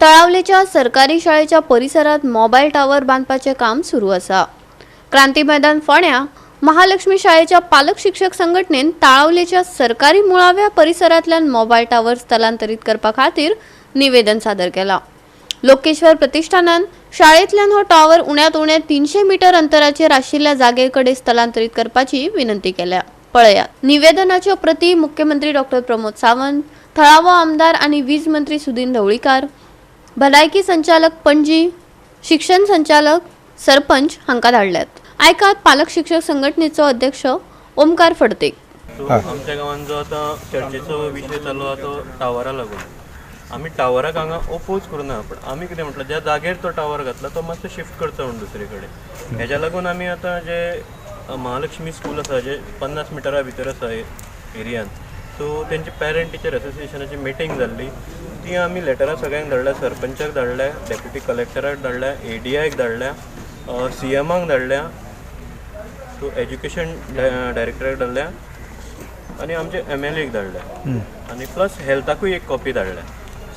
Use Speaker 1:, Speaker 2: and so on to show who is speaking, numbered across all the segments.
Speaker 1: तळावलेच्या सरकारी शाळेच्या परिसरात मोबायल टावर बांदपाचें काम सुरू आसा. क्रांती मैदान फोंड्या महालक्ष्मी शाळेच्या पालक शिक्षक संघटनेन ताळावलेच्या सरकारी मुळाव्या परिसरांतल्यान मोबायल टावर स्थलांतरीत करपा खातीर निवेदन सादर केलां. लोकेश्वर प्रतिष्ठानान शाळेंतल्यान हो टावर उण्यांत उणे 300 मिटर अंतराचेर आशिल्ल्या जागे कडेन स्थलांतरीत करपाची विनंती केल्या. पळयात, निवेदनाच्यो प्रती मुख्यमंत्री डॉक्टर प्रमोद सावंत, थळावो आमदार आनी वीज मंत्री सुदिन ढवळीकार, भलायकी संचालक पणजी, शिक्षण संचालक, सरपंच हांकां धाडल्यात. आयकात पालक शिक्षक संघटनेचो अध्यक्ष ओमकार फडते.
Speaker 2: सो आमच्या गांवांत जो आतां चर्चेचो विशय चालू आहा तो टावरा लागून. आमी टावराक हांगा ओपोज करुना, पण आमी कितें म्हटलां, ज्या जागेर तो टावर घातला तो मातसो शिफ्ट करचो म्हूण दुसरे कडेन. हेज्या लागून आमी आतां जे महालक्ष्मी स्कूल आसा, जे 50 मिटरा भितर आसा एरियान, सो तेंची पेरंट टिचर एसोसिएशनाची मिटींग जाल्ली. ती आमी लेटरां सगळ्यांक धाडल्या, सरपंचाक धाडल्या, डेप्युटी कलेक्टराक धाडल्या, एडीआयक धाडल्या, सीएमाक धाडल्या, सो एज्युकेशन डायरेक्टराक धाडल्या आनी आमचे एमएलएक धाडल्या आनी प्लस हेल्थाकूय एक कॉपी धाडल्या.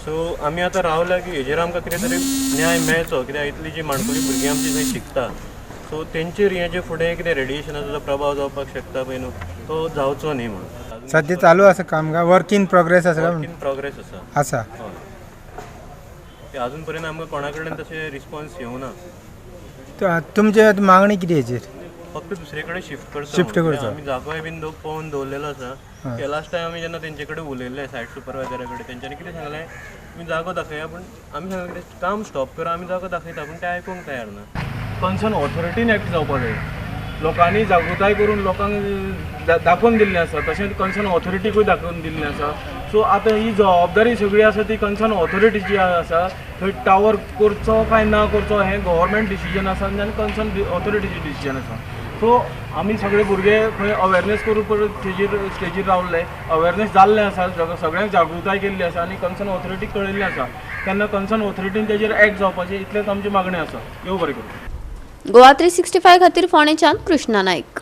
Speaker 2: सो आमी आतां रावल्या की हेजेर आमकां कितें तरी न्याय मेळचो, कित्याक इतली जी माणकुली भुरगीं आमची थंय शिकता, सो तेंचेर हें जे फुडें कितें रेडिएशनाचो जो प्रभाव जावपाक शकता पळय न्हू, तो जावचो न्ही म्हणून.
Speaker 3: सध्या चालू आसा काम काय वर्क इन प्रोग्रेस आसा काय?
Speaker 2: वर्क इन प्रोग्रेस आसा.
Speaker 3: आसा.
Speaker 2: हय, ते अजून पर्यंत आमकां कोणा कडेन तशें रिस्पॉन्स येवना.
Speaker 3: तुमची आतां मागणी कितें हेचेर?
Speaker 2: फक्त दुसरे कडेन शिफ्ट करचो
Speaker 3: शिफ्ट
Speaker 2: म्हणून.
Speaker 3: करचो.
Speaker 2: आमी जागोय बीन पळोवन दवरलेलो आसा. लास्ट टायम आमी जेन्ना तेंचे कडेन उलयल्ले, सायट सुपरवायजरा कडेन, तेंच्यांनी कितें सांगलें, तुमी जागो दाखया. पूण आमी सांगलें कितें काम स्टॉप करा, आमी जागो दाखयता, पूण ते आयकूंक तयार ना.
Speaker 4: कन्सर्न ऑथॉरिटीन एक्ट जावपाक जाय. लोकांनी जागृताय करून लोकांक दाखोवन दिल्लें आसा, तशेंच कन्सर्न ऑथॉरिटीकूय दाखोवन दिल्लें आसा. सो आतां ही जबाबदारी सगळी आसा ती कन्सर्न ऑथॉरिटीची आसा. थंय टावर करचो काय ना करचो हें गव्हर्मेंट डिसिजन आसा आनी कन्सर्न ऑथॉरिटीचें डिसिजन आसा. सो आमी सगळे भुरगे खंय अवेरनेस करून परत तेजेर स्टेजीर रावले, अवेरनेस जाल्लें आसा, सगळ्यांक जागृताय केल्ली आसा आनी कन्सर्न ऑथॉरिटीक कळयल्लें आसा. तेन्ना कन्सर्न ऑथॉरिटीन तेजेर एक्ट जावपाचें, इतलेंच आमची मागणें आसा. देव बरें करूं.
Speaker 1: गोवा 365 खातीर फोंडेच्यान कृष्णा नाईक.